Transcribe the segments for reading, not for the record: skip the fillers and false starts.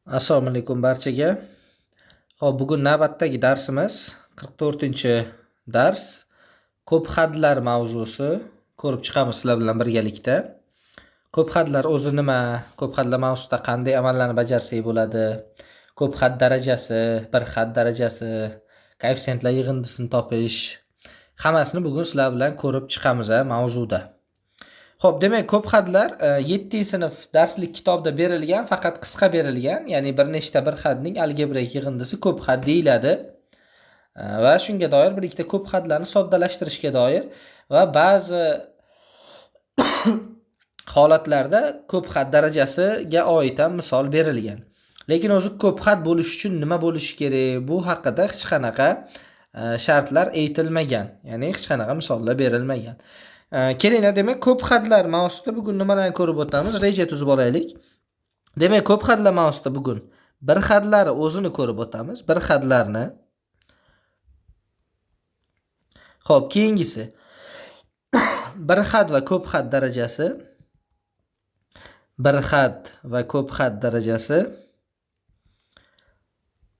Assalomu alaykum barchaga. Xo'p, bugun navbatdagi darsimiz 44-dars. Ko'p hadlar mavzusi ko'rib chiqamiz sizlar bilan birgalikda. Ko'p hadlar o'zi nima? Ko'p hadlar mavzusida qanday amallarni bajarsak bo'ladi? Ko'p had darajasi, bir had darajasi, koeffitsiyentlar yig'indisini topish, hammasini bugun sizlar bilan ko'rib chiqamiz mavzuda. Xo'p, demak, ko'p hadlar 7-sinf darslik kitobida berilgan, faqat qisqa berilgan, ya'ni bir nechta bir hadning algebraik yig'indisi ko'p had deyiladi. Va shunga doir bir ikkita ko'p hadlarni soddalashtirishga doir va ba'zi holatlarda ko'p had darajasiga oid ham misol berilgan. Lekin o'zi ko'p had bo'lishi uchun nima bo'lishi kerak, bu haqida hech qanaqa shartlar aytilmagan, ya'ni hech qanaqa misollar berilmagan. Kelinglar, demak, ko'p hadlar mavzusida bugun nimalarni ko'rib o'tamiz? Reja tuzib olaylik. Demak, ko'p hadlar mavzusida bugun bir hadlari o'zini ko'rib o'tamiz, bir hadlarni. Xo'p, keyingisi bir had va ko'p had darajasi. Bir had va ko'p had darajasi.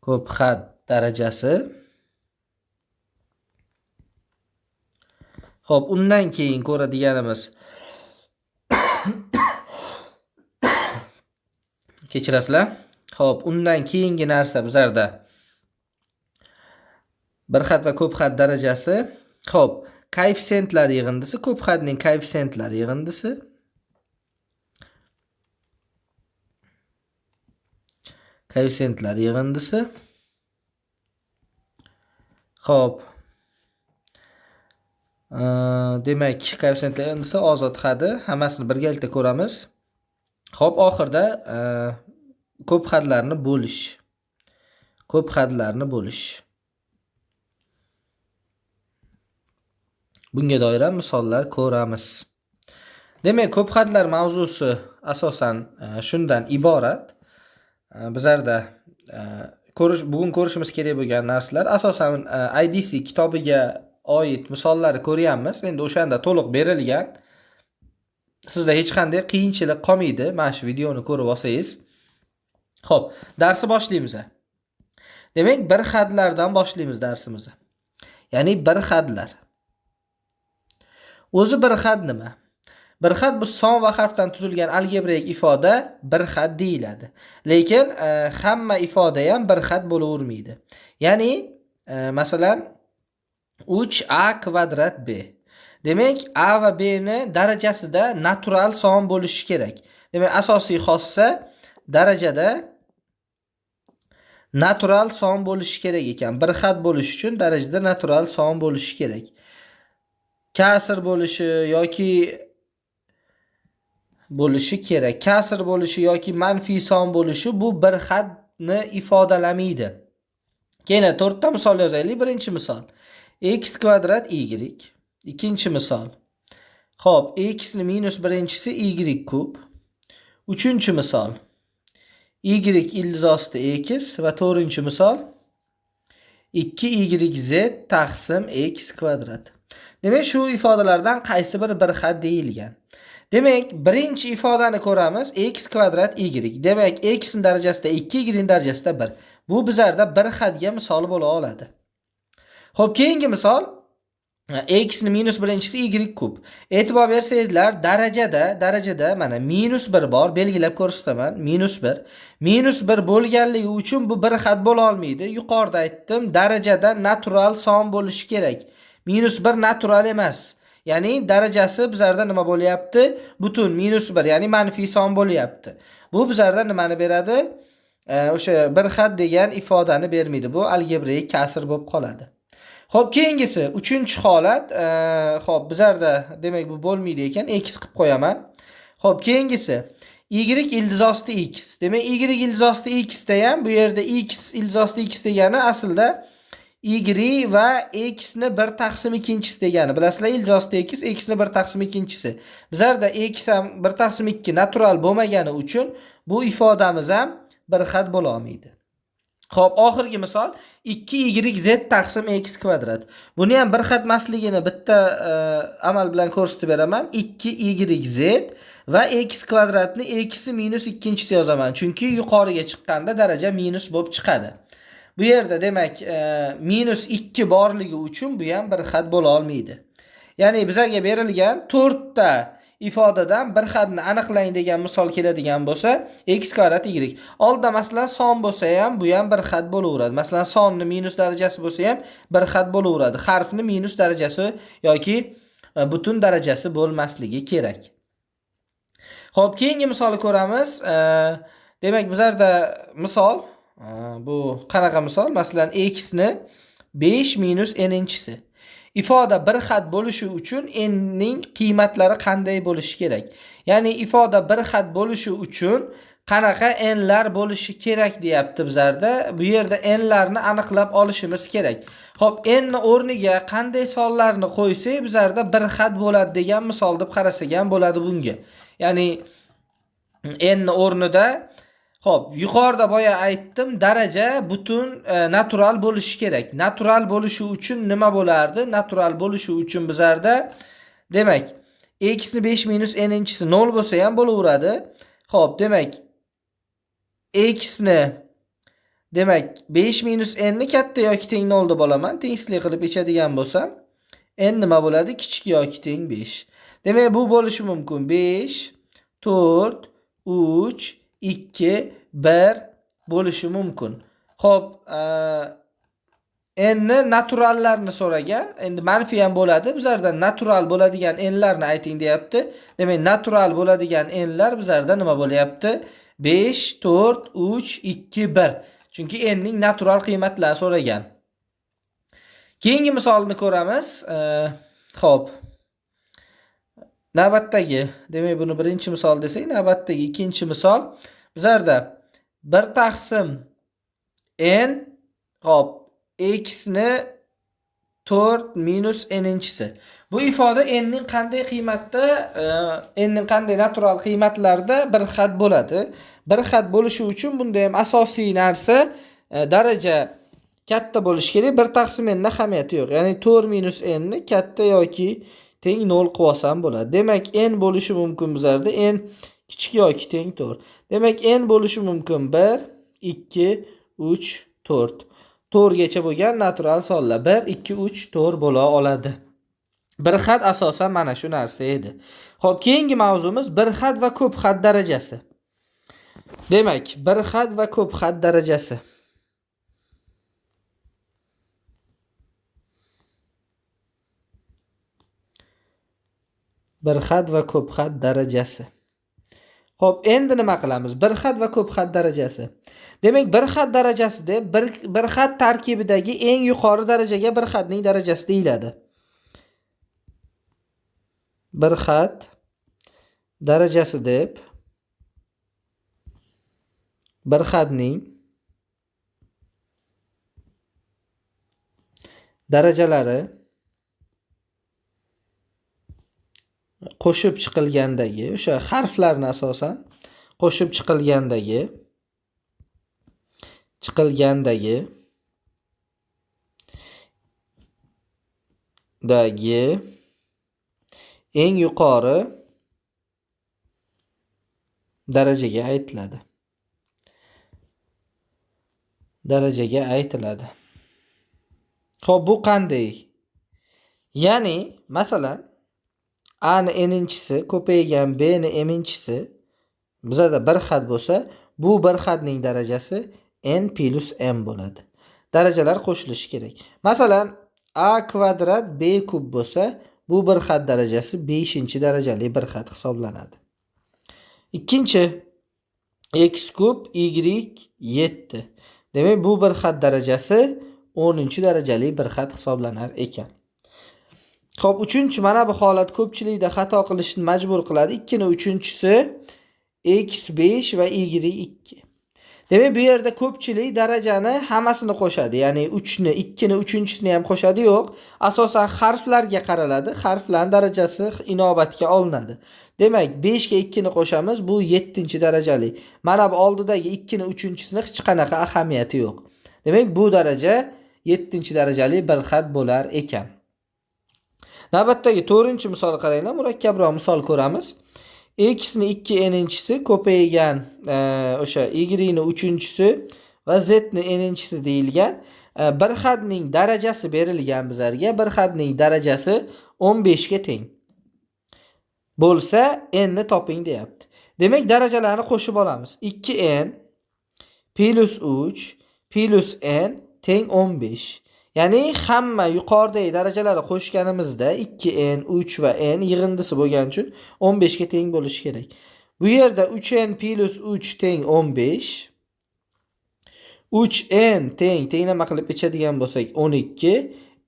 Ko'p had darajasi. Xo'p, undan keyin ko'radiganimiz kechirasizlar. Xo'p, undan keyingi narsa bizlarda bir had va ko'p had darajasi. Xo'p, koeffitsiyentlar yig'indisi, ko'p hadning koeffitsiyentlar yig'indisi. Koeffitsiyentlar yig'indisi. Xo'p. Demak, koeffitsiyentlar yig'indisi, ozod hadi, hammasini birgalikda ko'ramiz. Xo'p, oxirida ko'p hadlarni bo'lish. Ko'p hadlarni bo'lish. Bunga doir ham misollar ko'ramiz. Demak, ko'p hadlar mavzusi asosan shundan iborat. Bizlarda bugun ko'rishimiz kerak bo'lgan narsalar asosan IDC kitobiga oid misollarni ko'ryapmiz. Endi o'shanda to'liq berilgan. Sizda hech qanday qiyinchilik qolmaydi mana shu videoni ko'rib olsangiz. Xo'p, darsni boshlaymiz. Demak, bir hadlardan boshlaymiz darsimizni. Ya'ni bir hadlar. O'zi bir had nima? Bir had bu son va harfdan tuzilgan algebraik ifoda bir had deyiladi. Lekin hamma ifoda ham bir had bo'lavermaydi. Ya'ni masalan 3a kvadrat b. Demak, a va b ni darajasida natural son bo'lishi kerak. Demak, asosiy xossa darajada natural son bo'lishi kerak ekan. Bir had bo'lishi uchun darajada natural son bo'lishi kerak. Kasr bo'lishi yoki bo'lishi kerak. Kasr bo'lishi yoki manfiy son bo'lishi bu bir hadni ifodalamaydi. Keyin 4 ta misol yozaylik. Birinchi misol x kvadrat y. Ikkinchi misol. Xo'p, x ni minus birinchisi y kub. Uchinchi misol y ildiz osti x va to'rtinchi misol 2yz taqsim x kvadrat. Demak, shu ifodalardan qaysi biri bir had deyilgan? Demak, birinchi ifodani ko'ramiz, x kvadrat y. Demak, x ning darajasida 2, y ning darajasida 1. Bu bizlarda bir hadga misol bo'la oladi. Xo'p, keyingi misol x ni minus birinchisi y kub. E'tibor bersangizlar, darajada mana minus 1 bor, belgilab ko'rsataman, minus 1. Minus 1 bo'lganligi uchun bu bir had bo'la olmaydi. Yuqorida aytdim, darajada natural son bo'lishi kerak. Minus 1 natural emas. Ya'ni darajasi bizlarda nima bo'lyapti? Butun minus 1, ya'ni manfiy son bo'lyapti. Bu bizlarda nimani beradi? O'sha bir had degan ifodani bermaydi. Bu algebraik kasr bo'lib qoladi. Xo'p, keyingisi uchinchi holat. Xo'p, bizlarda demak bu bo'lmaydi ekan, x qilib qo'yaman. Xo'p, keyingisi y ildiz osti x. Demak, y ildiz osti x da ham bu yerda x ildiz osti x degani aslida y va x ni 1 taqsim ikkinchisi degani. Bilasizlar, ildiz osti x, x ni 1 taqsim ikkinchisi. Bizlarda x ham 1 taqsim 2 natural bo'lmagani uchun bu ifodamiz ham bir had bo'la olmaydi. Xo'p, oxirgi misol 2yz taqsim x kvadrat. Buni ham bir had emasligini bitta amal bilan ko'rsatib beraman. 2yz Va x kvadratni x minus ikkinchisi yozaman. Chunki yuqoriga chiqqanda daraja minus bo'lib chiqadi. Bu yerda demak minus 2 borligi uchun bu ham bir xat bo'la olmaydi. Ya'ni bizga berilgan 4 ta ifodadan bir xatni aniqlang degan misol keladigan bo'lsa, x kvadrat y. Oldida masalan son bo'lsa ham bu ham bir xat bo'laveradi. Masalan sonni minus darajasi bo'lsa ham bir xat bo'laveradi. Harfni minus darajasi yoki butun darajasi bo'lmasligi kerak. Xo'p, keyingi misolni ko'ramiz. Demak, bizlarda misol, bu qanaqa misol? Masalan, x ni 5 minus n-inchisi. Ifoda bir xat bo'lishi uchun n ning qiymatlari qanday bo'lishi kerak? Ya'ni ifoda bir xat bo'lishi uchun qanaqa n lar bo'lishi kerak deyapti bizlarda. Bu yerda n larni aniqlab olishimiz kerak. Xo'p, n ni o'rniga qanday sonlarni qo'ysak bizlarda bir xat bo'ladi degan misol deb qarasak ham bo'ladi bunga. Ya'ni n ni o'rnida, xo'p, yuqorida boya aytdim, daraja butun natural bo'lishi kerak. Natural bo'lishi uchun nima bo'lardi? Natural bo'lishi uchun bizlarda demak x ni 5 minus n inchisi 0 bo'lsa ham bo'laveradi. Xo'p, demak x ni demak 5 minus n ni katta yoki teng 0 deb olaman. Tengsizlik qilib ichadigan bo'lsam, n nima bo'ladi? Kichik yoki teng 5. Demak, bu bo'lishi mumkin 5, 4, 3, 2, 1 bo'lishi mumkin. Xo'p, n ni naturallarni so'ragan. Endi manfiy ham bo'ladi. Bizlarda natural bo'ladigan n larni ayting deyapti. Demak, natural bo'ladigan n lar bizlarda nima bo'lyapti? 5, 4, 3, 2, 1. Chunki n ning natural qiymatlarini so'ragan. Keyingi misolni ko'ramiz. Xo'p. Navbatdagi, demak buni birinchi misol desak, navbatdagi ikkinchi misol bizlarda 1 taqsim n, xo'p, x ni 4 minus n inchisi. Bu ifoda n ning qanday qiymatda, n ning qanday natural qiymatlarda bir xat bo'ladi. Bir xat bo'lishi uchun bunda ham asosiy narsa daraja katta bo'lishi kerak. 1 taqsim n ni ahamiyati yo'q. Ya'ni 4 minus n ni katta yoki teng 0 qilib olsam bo'ladi. Demak, n bo'lishi mumkin bizlarda n kichik yoki teng 4. Demak, n bo'lishi mumkin 1, 2, 3, 4. 4 gacha bo'lgan natural sonlar 1, 2, 3, 4 bo'la oladi. Bir xat asosan mana shu narsa edi. Xo'p, keyingi mavzumiz bir xat va ko'p xat darajasi. Demak, bir xat va ko'p xat darajasi. Bir xat va ko'p xat darajasi. Xo'p, endi nima qilamiz? Bir xat va ko'p xat darajasi. Demak, bir xat darajasi deb bir xat tarkibidagi eng yuqori darajaga bir xatning darajasi deyiladi. Bir xat darajasi deb bir xatning darajalari qo'shib chiqilgandagi, o'sha harflarni asosan qo'shib chiqilgandagi eng yuqori darajaga aytiladi. Darajaga aytiladi. Xo'p, bu qanday? Ya'ni, masalan, A ni n-inchisi ko'paygan B ni m-inchisi bizada bir xat bo'lsa, bu bir xatning darajasi n plus m bo'ladi. Darajalar qo'shilishi kerak. Masalan, A kvadrat B kub bo'lsa, bu bir xat darajasi 5-darajali bir xat hisoblanadi. Ikkinchi x kub y 7. Demak, bu bir xat darajasi 10-darajali bir xat hisoblanar ekan. Xo'p, uchinchi mana bu holat ko'pchilikda xato qilishni majbur qiladi. 2 ning uchinchisi x 5 va y 2. Demak, bu yerda ko'pchilik darajani hammasini qo'shadi. Ya'ni 3 ni, 2 ni uchinchisini ham qo'shadi, yo'q. Asosan harflarga qaraladi. Harflarning darajasi inobatga olinadi. Demak, 5 ga 2 ni qo'shamiz, bu 7-darajali. Mana bu oldidagi 2 ni uchinchisini hech qanaqa ahamiyati yo'q. Demak, bu daraja 7-darajali bir xat bo'lar ekan. Navbatdagi 4-misol qaranglar, murakkabroq misol ko'ramiz. X ni 2 n'inchisi ko'paygan o'sha y ni uchinchisi va z ni n'inchisi deyilgan. Bir xatning darajasi berilgan bizlarga. Bir xatning darajasi 15 ga teng bo'lsa, n ni toping deyapti. Demak, darajalarni qo'shib olamiz. 2n plus 3 plus n teng 15. Ya'ni hamma yuqoridagi darajalarni qo'shganimizda 2n, 3 va n yig'indisi bo'lgani uchun 15 ga teng bo'lishi kerak. Bu yerda 3n plus 3 teng 15. 3n teng tenglama qilib ichadigan bo'lsak 12,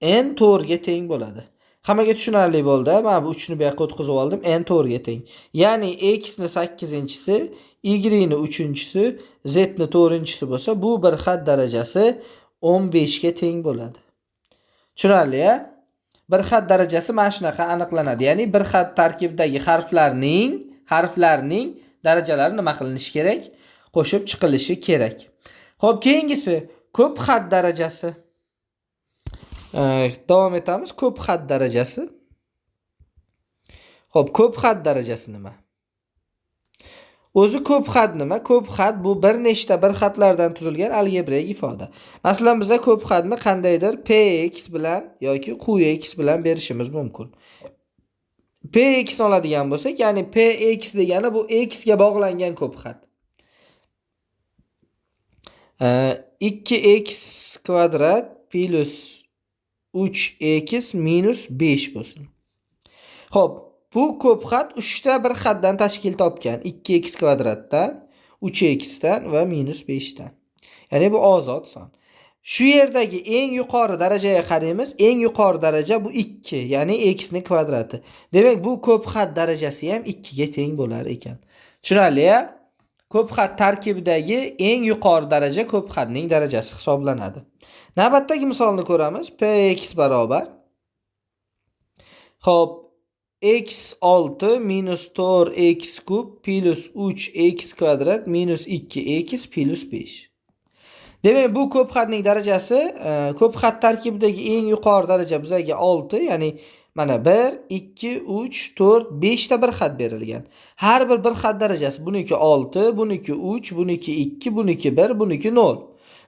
n 4 ga teng bo'ladi. Hammaga tushunarli bo'ldi. Mana bu 3 ni bu yoqqa o'tkazib oldim. N 4 ga teng. Ya'ni x ni 8-inchisi, y ni 3-inchisi, z ni 4-inchisi bo'lsa, bu bir xat darajasi 15 ga teng bo'ladi. Tushunarli-ya? Bir xat darajasi mana shunaqa aniqlanadi. Ya'ni bir xat tarkibidagi harflarning darajalari nima qilinishi kerak? Qo'shib chiqilishi kerak. Xo'p, keyingisi ko'p xat darajasi. Davom etamiz. Ko'p xat darajasi. Xo'p, ko'p xat darajasi nima? O'zi ko'p xat nima? Ko'p xat bu bir nechta bir xatlardan tuzilgan algebraik ifoda. Masalan, biza ko'p xatni qandaydir px bilan yoki qx bilan berishimiz mumkin. Px oladigan bo'lsak, ya'ni px degani bu x ga bog'langan ko'p xat. 2x kvadrat plus 3x minus 5 bo'lsin. Xo'p, bu ko'p xat 3 ta bir xatdan tashkil topgan. 2x kvadratdan, 3x dan va minus 5 dan. Ya'ni bu ozod son. Shu yerdagi eng yuqori darajaga qaraymiz. Eng yuqori daraja bu 2, ya'ni x ni kvadrati. Demak, bu ko'p xat darajasi ham 2 ga teng bo'lar ekan. Tushunarli-ya? Ko'p xat tarkibidagi eng yuqori daraja ko'p xatning darajasi hisoblanadi. Navbatdagi misolni ko'ramiz. Px barobar. Xo'p, x6 minus 4x kub plus 3x kvadrat minus 2x plus 5. Demak, bu ko'p xatning darajasi, ko'p xat tarkibidagi eng yuqori daraja bizga 6, ya'ni mana 1, 2, 3, 4, 5 ta bir xat berilgan. Har bir xat darajasi buniki 6, buniki 3, buniki 2, buniki 1, buniki 0.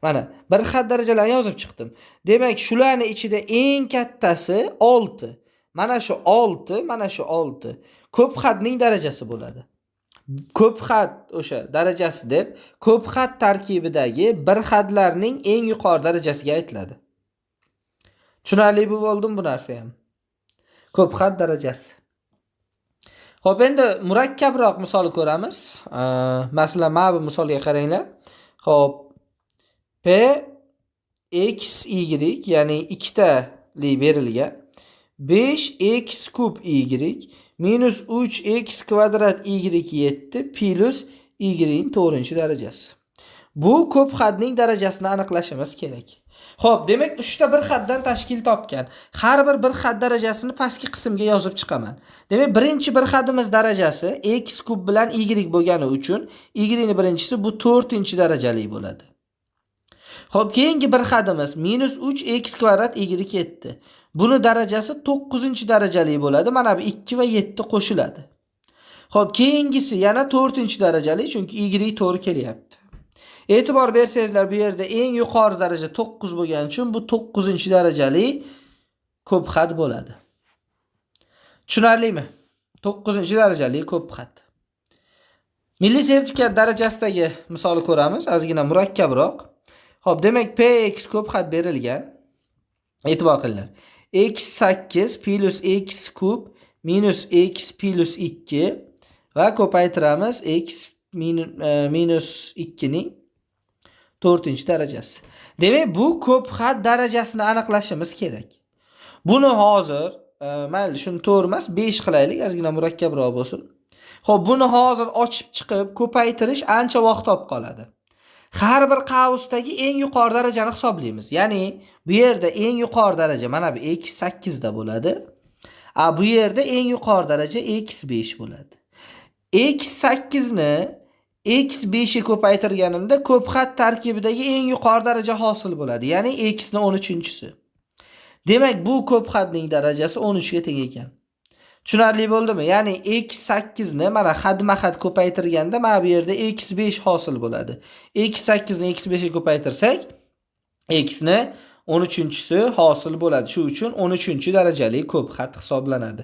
Mana bir xat darajalarini yozib chiqdim. Demak, shularning ichida eng kattasi 6. Mana shu 6, mana shu 6 ko'p xatning darajasi bo'ladi. Ko'p xat o'sha darajasi deb ko'p xat tarkibidagi bir xatlarning eng yuqori darajasiga aytiladi. Tushunarli bu bo'ldimi bu narsa ham? Ko'p xat darajasi. Xo'p, endi murakkabroq misol ko'ramiz. Masalan, mana bu misolga qaranglar. Xo'p, P x y, ya'ni ikkitali berilgan. 5x kub y minus 3x kvadrat y 7 plus y ning 4-darajasi. Bu ko'p xatning darajasini aniqlashimiz kerak. Xo'p, demak 3 ta bir xatdan tashkil topgan. Har bir xat darajasini pastki qismga yozib chiqaman. Demak, birinchi bir xatimiz darajasi x kub bilan y bo'lgani uchun y ning birinchisi bu 4-darajali bo'ladi. Xo'p, keyingi bir xatimiz minus 3x kvadrat y 7. Buni darajasi 9-darajali bo'ladi. Mana bu 2 va 7 qo'shiladi. Xo'p, keyingisi yana 4-darajali, chunki y to'g'ri kelyapti. E'tibor bersangizlar, bu yerda eng yuqori daraja 9 bo'lgani uchun bu 9-darajali ko'p xat bo'ladi. Tushunarlimi? 9-darajali ko'p xat. Milliy sertifikat darajasidagi misolni ko'ramiz, ozgina murakkabroq. Xo'p, demak px ko'p xat berilgan. E'tibor qilinglar. X8 plus x kub minus x plus 2 va ko'paytiramiz x minus 2 ning 4-darajasi. Demak, bu ko'p xat darajasini aniqlashimiz kerak. Buni hozir mayli, shuni 4 emas, 5 qilaylik, ozgina murakkabroq bo'lsin. Xo'p, buni hozir ochib chiqib ko'paytirish ancha vaqt olib qoladi. Har bir qavsdagi eng yuqori darajani hisoblaymiz. Ya'ni bu yerda eng yuqori daraja mana bu x8 da bo'ladi. A bu yerda eng yuqori daraja x5 bo'ladi. X8 ni x5 ga ko'paytirganimda ko'p xat tarkibidagi eng yuqori daraja hosil bo'ladi. Ya'ni x ni 13-inchisi. Demak, bu ko'p xatning darajasi 13 ga teng ekan. Tushunarli bo'ldimi? Ya'ni x8 ni mana hadma-had ko'paytirganda mana bu yerda x5 hosil bo'ladi. x8 ni x5 ga ko'paytirsak, x ni 13-chisi hosil bo'ladi. Shu uchun 13-darajali ko'p xat hisoblanadi.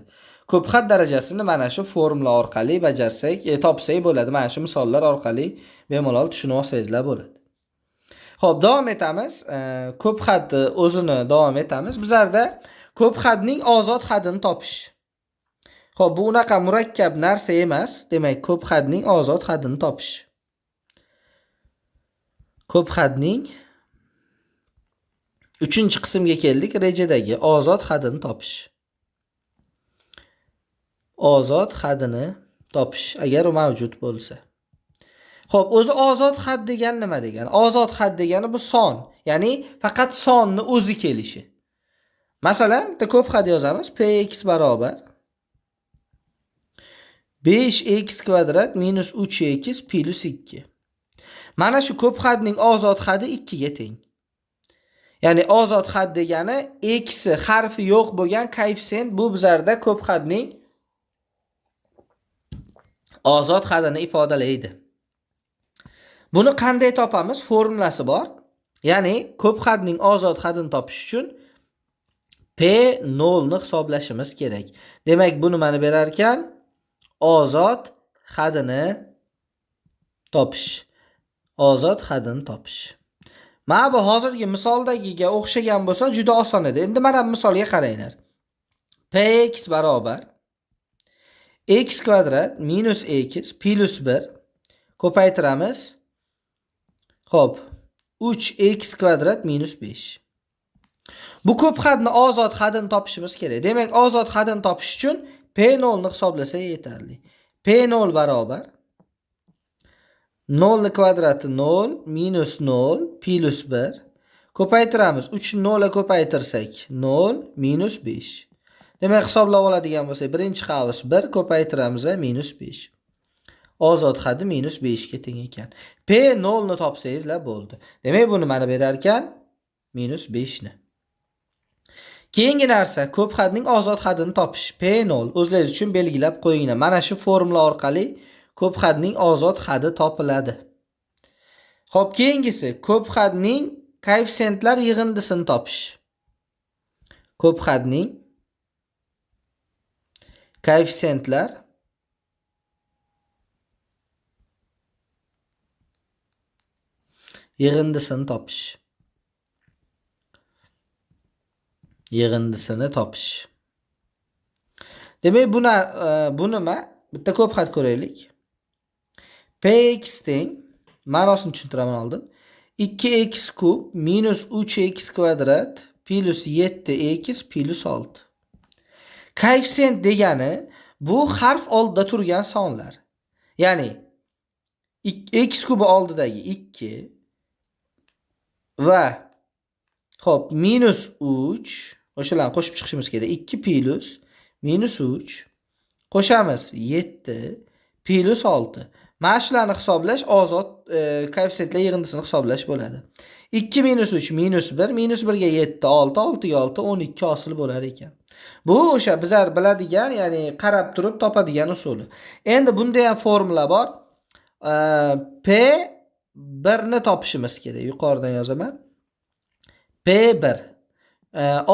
Ko'p xat darajasini mana shu formula orqali bajarsak, topsak bo'ladi. Mana shu misollar orqali bemalol tushunib olsangizlar bo'ladi. Xo'p, davom etamiz. Ko'p xatni o'zini davom etamiz. Bizlarda ko'p xatning ozod hadini topish. Xo'p, bu unaqa murakkab narsa emas. Demak, ko'p xatning ozod hadini topish. Ko'p xatning 3-qismga keldik, rejadagi ozod hadini topish. Ozod hadini topish agar u mavjud bo'lsa. Xo'p, o'zi ozod had degani nima degani? Ozod had degani bu son, ya'ni faqat sonni o'zi kelishi. Masalan, bitta ko'p had yozamiz. Px barobar 5x kvadrat minus 3x plus 2. Mana shu ko'p hadning ozod hadi 2 ga teng. Ya'ni ozod had degani x harfi yo'q bo'lgan koeffitsient, bu bizlarda ko'p hadning ozod hadini ifodalaydi. Buni qanday topamiz? Formulasi bor. Ya'ni ko'p hadning ozod hadini topish uchun P0 ni hisoblashimiz kerak. Demak, bu nimani berar ekan? Ozod hadini topish. Ozod hadini topish. Mana bu hozirgi misoldagiga o'xshagan bo'lsa juda oson edi. Endi mana bu misolga qaranglar. Px barobar x kvadrat minus x plus 1 ko'paytiramiz. Xo'p, 3x kvadrat minus 5. Bu ko'p hadni ozod hadini topishimiz kerak. Demak, ozod hadini topish uchun P0 ni hisoblasak yetarli. P0 barobar 0 ni kvadrati 0 minus 0 plus 1 ko'paytiramiz. 3 0 ga ko'paytirsak 0 minus 5. Demak, hisoblab oladigan bo'lsak, birinchi qavs 1 ko'paytiramiz minus 5. Ozod hadi minus 5 ga teng ekan. P0 ni topsangizlar bo'ldi. Demak, buni mana berar ekan minus 5 ni. Keyingi narsa ko'p hadning ozod hadini topish. P0 o'zlaringiz uchun belgilab qo'yinglar. Mana shu formula orqali ko'p hadning ozod hadi topiladi. Xo'p, keyingisi ko'p hadning koeffitsiyentlar yig'indisini topish. Ko'p hadning koeffitsiyentlar yig'indisini topish. Yig'indisini topish. Demak, bu nima? Bitta ko'p xat ko'raylik. Px teng, ma'nosini tushuntiraman oldin. 2x kub minus 3x kvadrat plus 7x plus 6. Koeffitsient degani bu harf oldida turgan sonlar. Ya'ni x kubi oldidagi 2 va xo'p, minus 3, o'shalarni qo'shib chiqishimiz kerak. 2 plus minus 3 qo'shamiz 7 plus 6. Mana shularni hisoblash ozod koeffitsiyentlar yig'indisini hisoblash bo'ladi. 2 minus 3 minus 1 minus 1 ga 7 6 6 ga 6 12 hosil bo'lar ekan. Bu o'sha bizlar biladigan, ya'ni qarab turib topadigan usuli. Endi bunda ham formula bor. P1 ni topishimiz kerak. Yuqoridan yozaman. P1.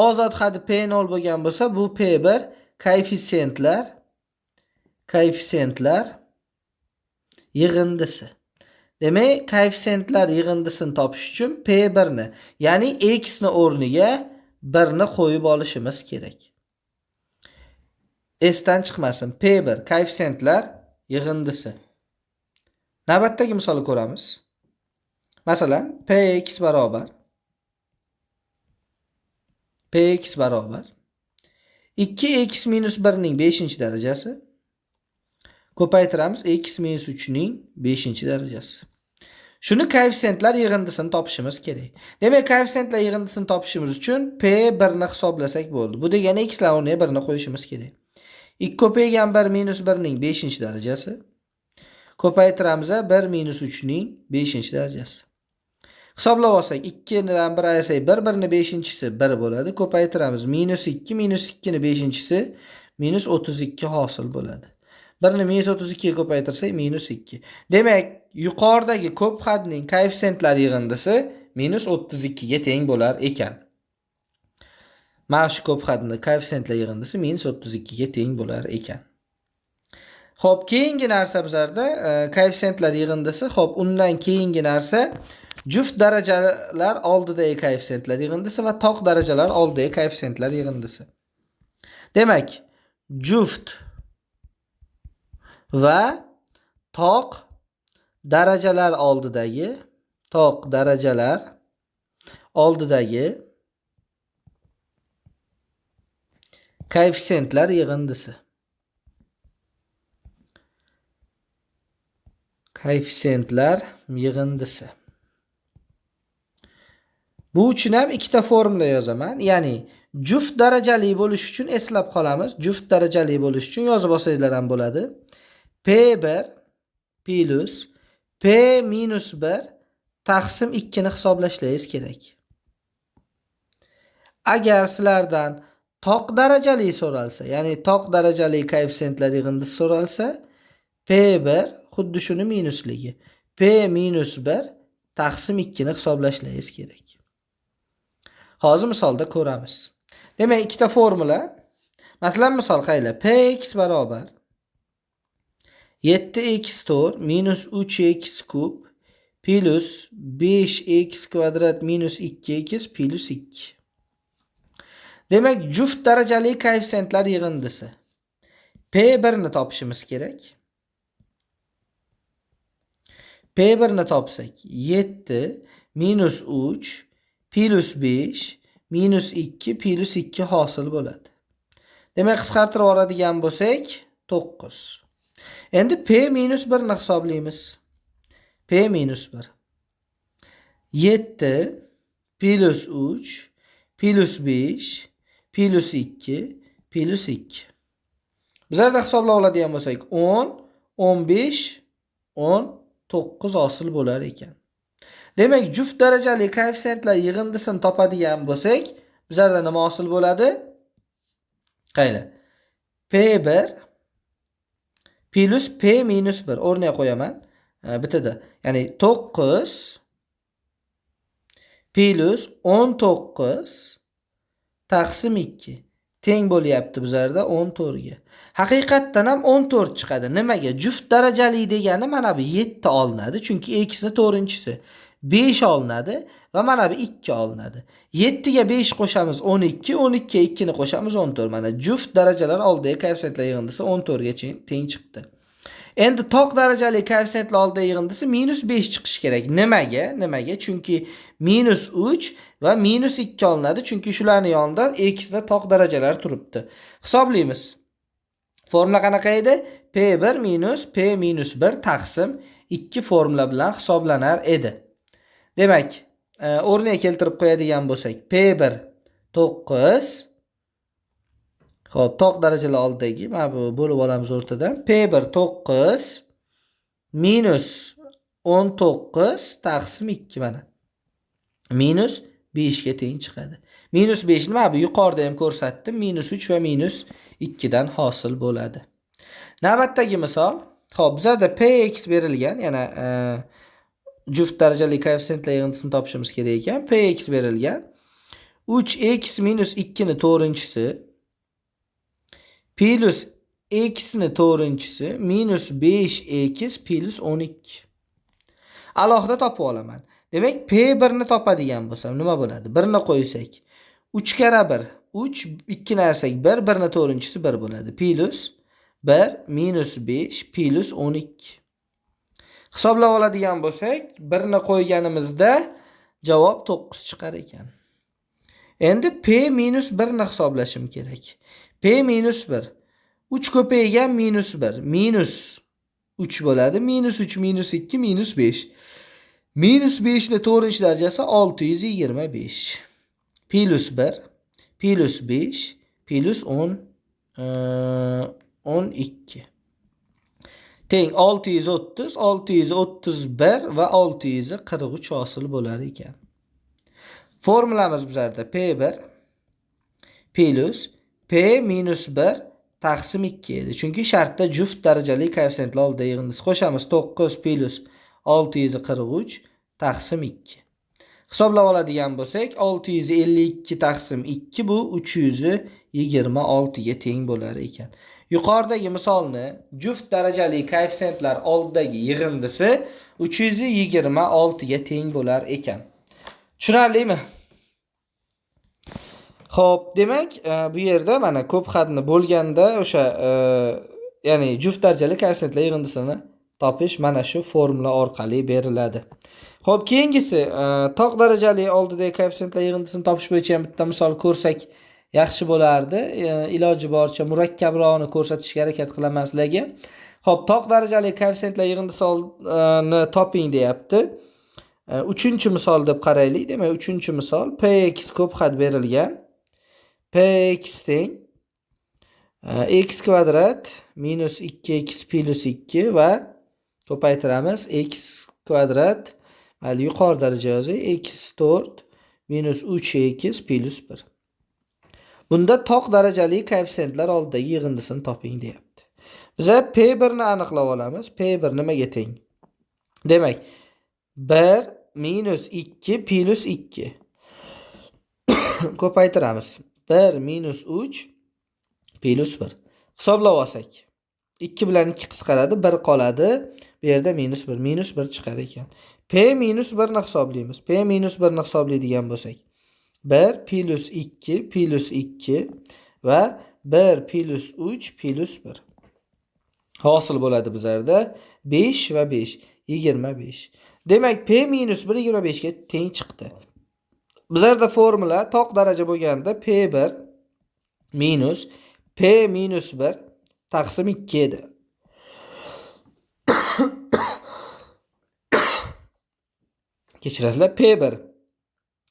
Ozod hadi P0 bo'lgan bo'lsa, bu P1 koeffitsiyentlar yig'indisi. Demak, koeffitsiyentlar yig'indisini topish uchun P1 ni, ya'ni x ni o'rniga 1 ni qo'yib olishimiz kerak. Esdan chiqmasin. P1 koeffitsiyentlar yig'indisi. Navbatdagi misolni ko'ramiz. Masalan, Px barobar 2x minus 1 ning 5-darajasi ko'paytiramiz x minus 3 ning 5-darajasi. Shuni koeffitsiyentlar yig'indisini topishimiz kerak. Demak, koeffitsiyentlar yig'indisini topishimiz uchun P1 ni hisoblasak bo'ldi. Bu degani x lar o'rniga 1 ni qo'yishimiz kerak. 2 ko'paygan 1 minus 1 ning 5-darajasi ko'paytiramiz 1 minus 3 ning 5-darajasi. Hisoblab olsak 2 dan 1 ayirsak 1, 1 ni 5-chisi 1 bo'ladi. Ko'paytiramiz minus 2 minus 2 ni 5-chisi Minus 32 hosil bo'ladi. 1 ni minus 32 ga ko'paytirsak minus 2. Demak, yuqoridagi ko'p hadning koeffitsiyentlar yig'indisi minus 32 ga teng bo'lar ekan. Mana shu ko'p hadni koeffitsiyentlar yig'indisi minus 32 ga teng bo'lar ekan. Xo'p, keyingi narsa bizlarda koeffitsiyentlar yig'indisi. Xo'p, undan keyingi narsa juft darajalar oldidagi koeffitsiyentlar yig'indisi va toq darajalar oldidagi koeffitsiyentlar yig'indisi. Demak, juft va toq darajalar oldidagi koeffitsiyentlar yig'indisi. Koeffitsiyentlar yig'indisi. Bu uchun ham ikkita formula yozaman. Ya'ni juft darajali bo'lish uchun eslab qolamiz. Juft darajali bo'lish uchun yozib olsangizlar ham bo'ladi. P1 plus P minus 1 taqsim 2 ni hisoblashingiz kerak. Agar sizlardan toq darajali so'ralsa, ya'ni toq darajali koeffitsiyentlar yig'indisi so'ralsa, P1 xuddi shuni minusligi. P minus 1 taqsim 2 ni hisoblashingiz kerak. Hozir misolda ko'ramiz. Demak, ikkita formula. Masalan, misol qaylar? Px barobar 7x4 minus 3x kub plus 5x kvadrat minus 2x plus 2. Demak, juft darajali koeffitsiyentlar yig'indisi. P1 ni topishimiz kerak. P1 ni topsak 7 minus 3 plus 5 minus 2 plus 2 hosil bo'ladi. Demak, qisqartirib oladigan bo'lsak 9. Endi P minus 1 ni hisoblaymiz. P minus 1. 7 plus 3 plus 5 plus 2 plus 2. Bizlarda hisoblab oladigan bo'lsak 10, 15, 19 hosil bo'lar ekan. Demak, juft darajali koeffitsiyentlar yig'indisini topadigan bo'lsak, bizlarda nima hosil bo'ladi? Qaranglar. P1 plus P minus 1 o'rniga qo'yaman. Bittada. Ya'ni 9 plus 19 taqsim 2 teng bo'lyapti bizlarda 14 ga. Haqiqatdan ham 14 chiqadi. Nimaga? Juft darajali degani mana bu 7 olinadi, chunki x ni 4-inchisi. 5 olinadi va mana bu 2 olinadi. 7 ga 5 qo'shamiz 12, 12 ga 2 ni qo'shamiz 14. Mana juft darajalar oldidagi koeffitsiyentlar yig'indisi 14 ga teng chiqdi. Endi toq darajali koeffitsiyentlar oldidagi yig'indisi minus 5 chiqishi kerak. Nimaga? Nimaga? Chunki minus 3 va minus 2 olinadi. Chunki shularning yonida x da toq darajalar turibdi. Hisoblaymiz. Formula qanaqa edi? P1 minus P minus 1 taqsim 2 formula bilan hisoblanar edi. Demak, o'rniga keltirib qo'yadigan bo'lsak, P1 9. Xo'p, toq darajalar oldidagi mana bu bo'lib olamiz o'rtadan. P1 9 minus 19 taqsim 2 mana. Minus 5 ga teng chiqadi. Minus 5 nima? Bu yuqorida ham ko'rsatdim. Minus 3 va minus 2 dan hosil bo'ladi. Navbatdagi misol. Xo'p, bizada Px berilgan, yana juft darajali koeffitsiyentlar yig'indisini topishimiz kerak ekan. Px berilgan. 3x minus 2 ni 4-inchisi plus x ni 4-inchisi minus 5x plus 12. Alohida topib olaman. Demak, P1 ni topadigan bo'lsam nima bo'ladi? 1 ni qo'ysak 3 karra 1, 3 2 narsak 1, 1 ni 4-inchisi 1 bo'ladi. Plus 1 minus 5 plus 12. Hisoblab oladigan bo'lsak, 1 ni qo'yganimizda javob 9 chiqar ekan. Endi P minus 1 ni hisoblashim kerak. P minus 1. 3 ko'paygan minus 1. Minus 3 bo'ladi. Minus 3 minus 2 minus 5. Minus 5 ni 4-darajasi 625. Plus 1 plus 5 plus 10 12. Teng 630, 631 va 643 hosil bo'lar ekan. Formulamiz bizlarda P1 plus P minus 1 taqsim 2 edi. Chunki shartda juft darajali koeffitsiyentlar oldida yig'indisi. Qo'shamiz 9 plus 643 taqsim 2. Hisoblab oladigan bo'lsak, 652 taqsim 2 bu 326 ga teng bo'lar ekan. Yuqoridagi misolni juft darajali koeffitsiyentlar oldidagi yig'indisi 326 ga teng bo'lar ekan. Tushunarlimi? Xo'p, demak, bu yerda mana ko'p hadni bo'lganda o'sha ya'ni juft darajali koeffitsiyentlar yig'indisini topish mana shu formula orqali beriladi. Xo'p, keyingisi toq darajali oldidagi koeffitsiyentlar yig'indisini topish bo'yicha ham bitta misol ko'rsak yaxshi bo'lardi. Iloji boricha murakkabrog'ini ko'rsatishga harakat qilaman sizlarga. Xo'p, toq darajali koeffitsiyentlar yig'indisini toping deyapti. Uchinchi misol deb qaraylik. Demak, uchinchi misol px ko'p had berilgan. Px teng x kvadrat minus 2x plus 2 va ko'paytiramiz x kvadrat, mayli yuqori daraja yozay, x4 minus 3x plus 1. Bunda toq darajali koeffitsiyentlar oldidagi yig'indisini toping deyapti. Biza P1 ni aniqlab olamiz. P1 nimaga teng? Demak, 1 minus 2 plus 2 ko'paytiramiz. 1 minus 3 plus 1. Hisoblab olsak, 2 bilan 2 qisqaradi, 1 qoladi. Bu yerda minus 1, minus 1 chiqar ekan. P minus 1 ni hisoblaymiz. P minus 1 ni hisoblaydigan bo'lsak, 1 plus 2 plus 2 va 1 plus 3 plus 1. Hosil bo'ladi bizlarda 5 va 5, 25. Demak, P minus 1 25 ga teng chiqdi. Bizlarda formula toq daraja bo'lganda P1 minus P minus 1 taqsim 2 edi. Kechirasizlar, P1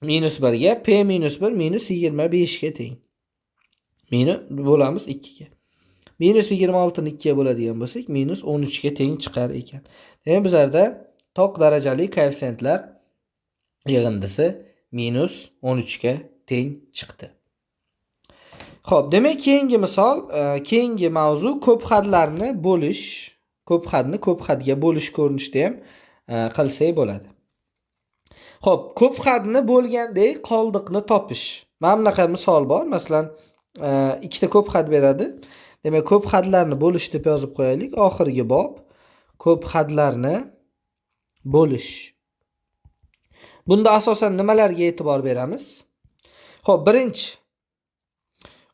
minus 1 ga P minus 1 minus 25 ga teng. Minus bo'lamiz 2 ga. Minus 26 ni 2 ga bo'ladigan bo'lsak, minus 13 ga teng chiqar ekan. Demak, bizlarda toq darajali koeffitsiyentlar yig'indisi minus 13 ga teng chiqdi. Xo'p, demak, keyingi misol, keyingi mavzu ko'p hadlarni bo'lish, ko'p hadni ko'p hadga bo'lish ko'rinishida ham qilsak bo'ladi. Xo'p, ko'p hadni bo'lgandek qoldiqni topish. Mana bunaqa misol bor. Masalan, ikkita ko'p had beradi. Demak, ko'p hadlarni bo'lish deb yozib qo'yaylik. Oxirgi bob ko'p hadlarni bo'lish. Bunda asosan nimalarga e'tibor beramiz? Xo'p, birinchi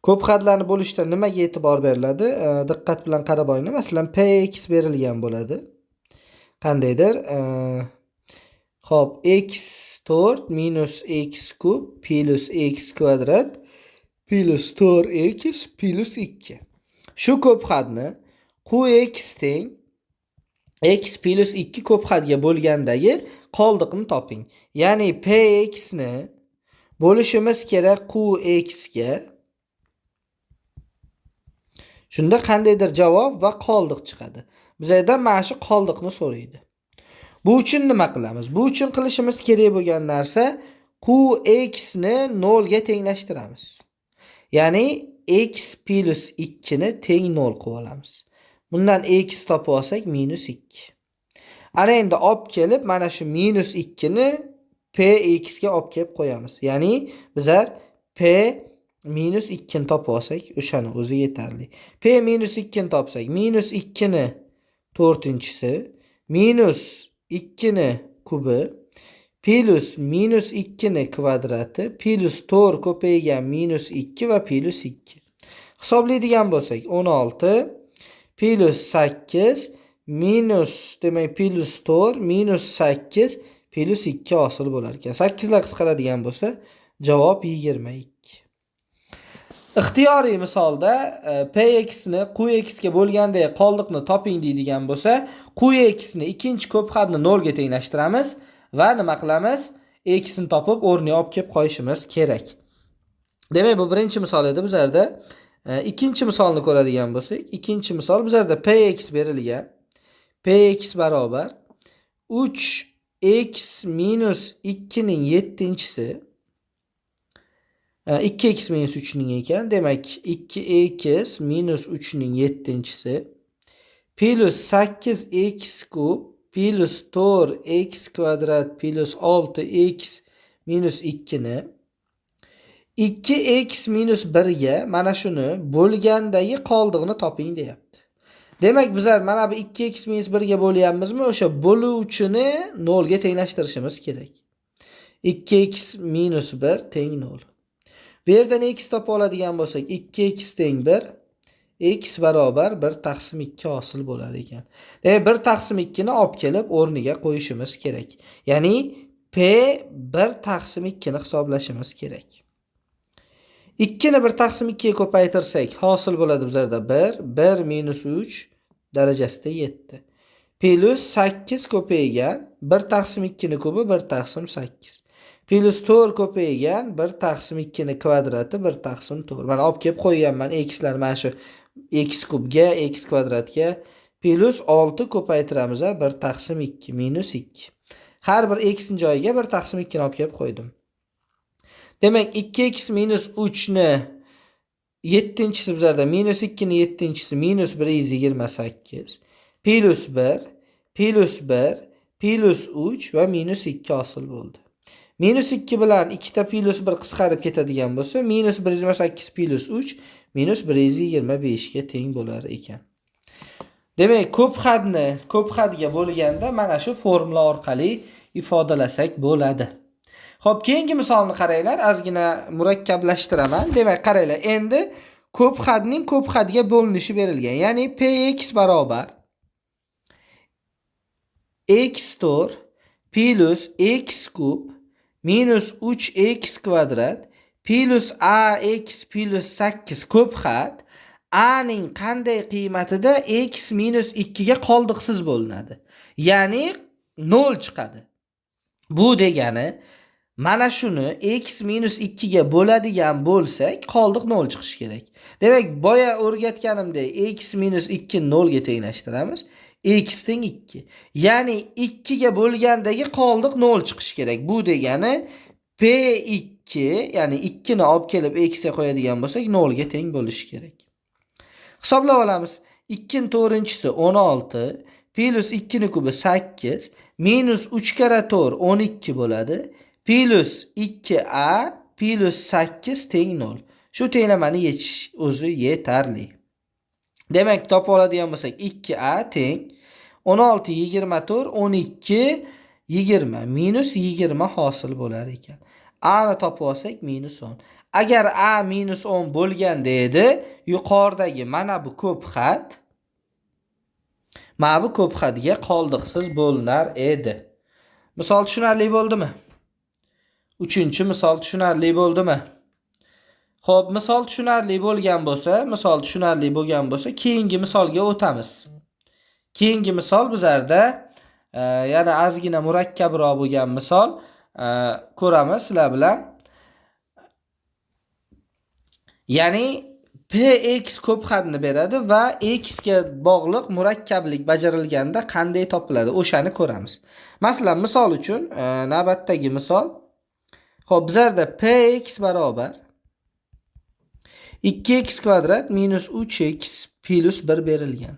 ko'p hadlarni bo'lishda nimaga e'tibor beriladi? Diqqat bilan qarab olinglar. Masalan, px berilgan bo'ladi. Qandaydir? Xo'p, x4 minus x kub plus x kvadrat plus 4x plus 2. Shu ko'p hadni qx teng x plus 2 ko'p hadga bo'lgandagi qoldiqni toping. Ya'ni px ni bo'lishimiz kerak qx ga. Shunda qandaydir javob va qoldiq chiqadi. Bizlardan mana shu qoldiqni so'raydi. Bu uchun nima qilamiz? Bu uchun qilishimiz kerak bo'lgan narsa qx ni 0 ga tenglashtiramiz. Ya'ni x plus 2 ni teng 0 qilib olamiz. Bundan x topib olsak minus 2. Ana endi olib kelib mana shu minus 2 ni px ga olib kelib qo'yamiz. Ya'ni bizlar p minus 2 ni topib olsak, o'shani o'zi yetarli. P minus 2 ni topsak, minus 2 ni to'rtinchisi minus 2 ni kubi plus minus 2 ni kvadrati plus 4 ko'paygan minus 2 va plus 2. Hisoblaydigan bo'lsak, 16 plus 8 minus, demak plus 4 minus 8 plus 2 hosil bo'lar ekan. 8 lar qisqaradigan bo'lsa, javob 22. Ixtiyoriy misolda px ni qx ga bo'lganda qoldiqni toping deydigan bo'lsa, qx ni ikkinchi ko'p hadni 0 ga tenglashtiramiz va nima qilamiz? X ni topib o'rniga olib kelib qo'yishimiz kerak. Demak, bu birinchi misol edi bizlarda. Ikkinchi misolni ko'radigan bo'lsak, ikkinchi misol bizlarda px berilgan. Px barobar 3x minus 2 ning 7-inchisi 2x minus 3 ning ekan. Demak, 2x minus 3 ning 7-si plus 8x kub plus 4x kvadrat plus 6x minus 2 ni 2x minus 1 ga mana shuni bo'lgandagi qoldig'ini toping deyapti. Demak, bizlar mana bu 2x minus 1 ga bo'lyapmizmi? O'sha bo'luvchini 0 ga tenglashtirishimiz kerak. 2x minus 1 teng 0. Bu yerdan x topa oladigan bo'lsak, 2x teng 1, x barobar 1 taqsim 2 hosil bo'lar ekan. Demak, 1 taqsim 2 ni olib kelib o'rniga qo'yishimiz kerak. Ya'ni p 1 taqsim 2 ni hisoblashimiz kerak. 2 ni 1 taqsim 2 ga ko'paytirsak, hosil bo'ladi bizlarda 1, 1 minus 3 darajasida 7. Plus 8 ko'paygan 1 taqsim 2 ni kubi 1 taqsim 8. Plus 4 ko'paygan 1 taqsim 2 ni kvadrati 1 taqsim 4. Mana olib kelib qo'yganman xlar mana shu x kubga, x kvadratga plus 6 ko'paytiramiz 1 taqsim 2 minus 2. Har bir x ning joyiga 1 taqsim 2 ni olib kelib qo'ydim. Demak, 2x minus 3 ni 7-chisi bizlarda minus 2 ni 7-chisi minus 128 plus 1 plus 1 plus 3 va minus 2 hosil bo'ldi. Minus 2 bilan ikkita plus 1 qisqarib ketadigan bo'lsa, minus 128 plus 3 minus 125 ga teng bo'lar ekan. Demak, ko'p hadni ko'p hadga bo'lganda mana shu formula orqali ifodalasak bo'ladi. Xo'p, keyingi misolni qaranglar, ozgina murakkablashtiraman. Demak, qaranglar, endi ko'p hadning ko'p hadga bo'linishi berilgan. Ya'ni px barobar x4 plus x kub minus 3x kvadrat plus ax plus 8 ko'p had a ning qanday qiymatida x minus 2 ga qoldiqsiz bo'linadi. Ya'ni 0 chiqadi. Bu degani mana shuni x minus 2 ga bo'ladigan bo'lsak, qoldiq 0 chiqishi kerak. Demak, boya o'rgatganimdek x minus 2 0 ga tenglashtiramiz. X teng 2. Ya'ni 2 ga bo'lgandagi qoldiq 0 chiqishi kerak. Bu degani P2, ya'ni 2 ni olib kelib x ga qo'yadigan bo'lsak, 0 ga teng bo'lishi kerak. Hisoblab olamiz. 2 ning 4-chisi 16 plus 2 ning kubi 8 minus 3 karra 4 12 bo'ladi. Plus 2a plus 8 teng 0. Shu tenglamani yechish o'zi yetarli. Demak, topib oladigan bo'lsak, 2a teng 16 24 12 20 minus 20 hosil bo'lar ekan. A ni topib olsak minus 10. Agar a minus 10 bo'lganda edi, yuqoridagi mana bu ko'p xat mana bu ko'p xatga qoldiqsiz bo'linar edi. Misol tushunarli bo'ldimi? Uchinchi misol tushunarli bo'ldimi? Xo'p, misol tushunarli bo'lgan bo'lsa, misol tushunarli bo'lgan bo'lsa, keyingi misolga o'tamiz. Keyingi misol bizlarda yana ozgina murakkabroq bo'lgan misol ko'ramiz sizlar bilan. Ya'ni px ko'p hadni beradi va x ga bog'liq murakkablik bajarilganda qanday topiladi, o'shani ko'ramiz. Masalan, misol uchun navbatdagi misol. Xo'p, bizlarda px barobar 2x kvadrat minus 3x plus 1 berilgan.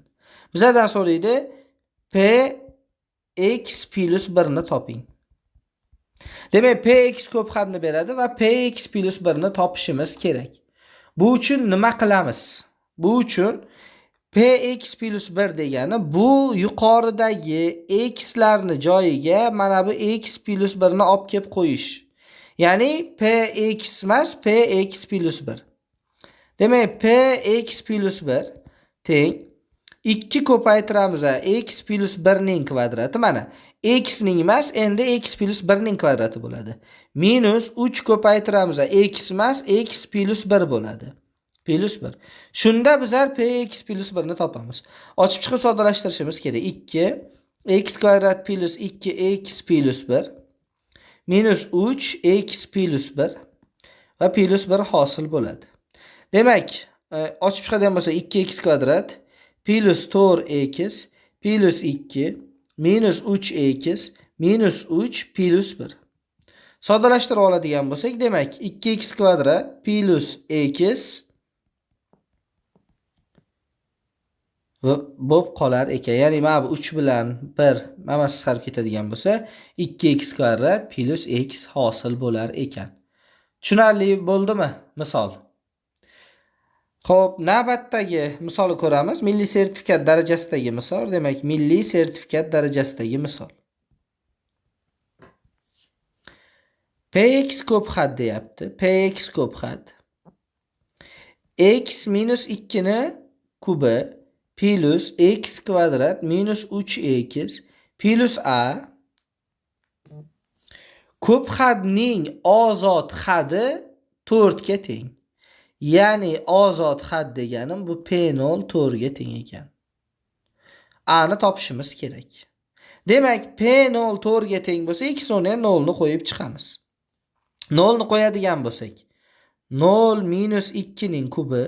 Bizlardan so'raydi px plus 1 ni toping. Demak, px ko'p hadni beradi va px plus 1 ni topishimiz kerak. Bu uchun nima qilamiz? Bu uchun px plus 1 degani bu yuqoridagi xlarni joyiga mana bu x plus 1 ni olib kelib qo'yish. Ya'ni px emas, px plus 1. Demak, px plus 1 teng 2 ko'paytiramiz x plus 1 ning kvadrati. Mana x ning emas, endi x plus 1 ning kvadrati bo'ladi. Minus 3 ko'paytiramiz x emas, x plus 1 bo'ladi. Plus 1. Shunda bizlar px plus 1 ni topamiz. Ochib chiqib soddalashtirishimiz kerak. 2 x kvadrat plus 2x plus 1 minus 3 x plus 1 va plus 1 hosil bo'ladi. Demak, ochib chiqadigan bo'lsa 2x kvadrat plus 4x plus 2 minus 3x minus 3 plus 1. Soddalashtirib oladigan bo'lsak, demak 2x kvadrat plus x bo'lib qolar ekan. Ya'ni mana bu 3 bilan 1 hammasi qisqarib ketadigan bo'lsa, 2x kvadrat plus x hosil bo'lar ekan. Tushunarli bo'ldimi misol? Xo'p, navbatdagi misolni ko'ramiz. Milliy sertifikat darajasidagi misol. Demak, milliy sertifikat darajasidagi misol. Px ko'p had deyapti. Px ko'p had. X minus 2 ni kubi plus x kvadrat minus 3x plus a ko'p hadning ozod hadi 4 ga teng. Ya'ni ozod had deganim bu P0 4 ga teng ekan. A ni topishimiz kerak. Demak, P0 4 ga teng bo'lsa, x o'rniga 0 ni qo'yib chiqamiz. 0 ni qo'yadigan bo'lsak, 0 minus 2 ning kubi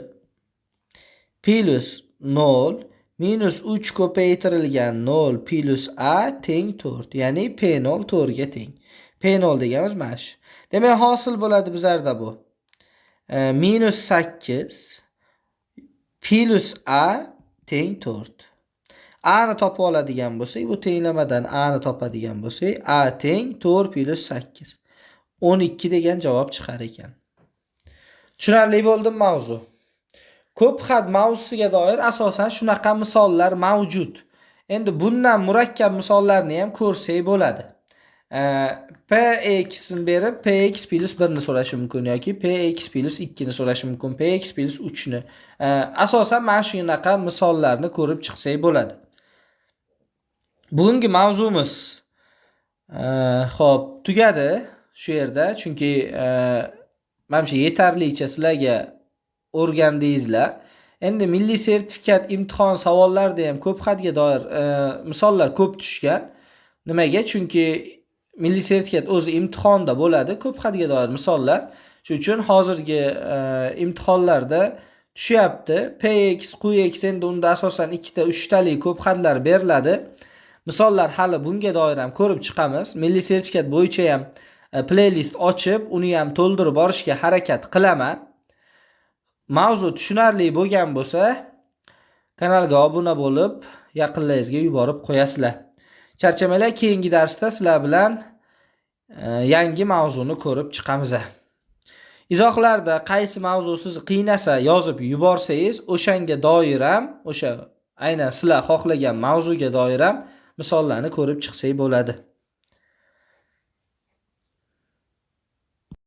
plus 0 minus 3 ko'paytirilgan 0 plus a teng 4. Ya'ni P0 4 ga teng. P0 deganimiz mana shu. Demak, hosil bo'ladi bizlarda bu. Minus 8 plus a teng 4. A ni topib oladigan bo'lsak, bu tenglamadan a ni topadigan bo'lsak, a teng 4 plus 8. 12 degan javob chiqar ekan. Tushunarli bo'ldimi mavzu? Ko'p had mavzusiga doir asosan shunaqa misollar mavjud. Endi bundan murakkab misollarni ham ko'rsak bo'ladi. Px ni berib px plus 1 ni so'rashi mumkin yoki px plus 2 ni so'rashi mumkin, px plus 3 ni. Asosan mana shunaqa misollarni ko'rib chiqsak bo'ladi. Bugungi mavzumiz xo'p, tugadi shu yerda, chunki manimcha yetarlicha sizlarga o'rgandingizlar. Endi milliy sertifikat imtihon savollarida ham ko'p hadga doir misollar ko'p tushgan. Nimaga? Chunki milliy sertifikat o'zi imtihonda bo'ladi, ko'p hadga doir misollar. Shuning uchun hozirgi imtihonlarda tushyapti. Px, Qx endi unda asosan ikkita, uchtalik ko'p hadlar beriladi. Misollar hali bunga doir ham ko'rib chiqamiz. Milliy sertifikat bo'yicha ham playlist ochib, uni ham to'ldirib borishga harakat qilaman. Mavzu tushunarli bo'lgan bo'lsa, kanalga obuna bo'lib, yaqinlaringizga yuborib qo'yasizlar. Charchamanglar, keyingi darsda sizlar bilan yangi mavzuni ko'rib chiqamiz. Izohlarda qaysi mavzu sizni qiynasa yozib yuborsangiz, o'shanga doir ham, o'sha aynan sizlar xohlagan mavzuga doir ham misollarni ko'rib chiqsak bo'ladi.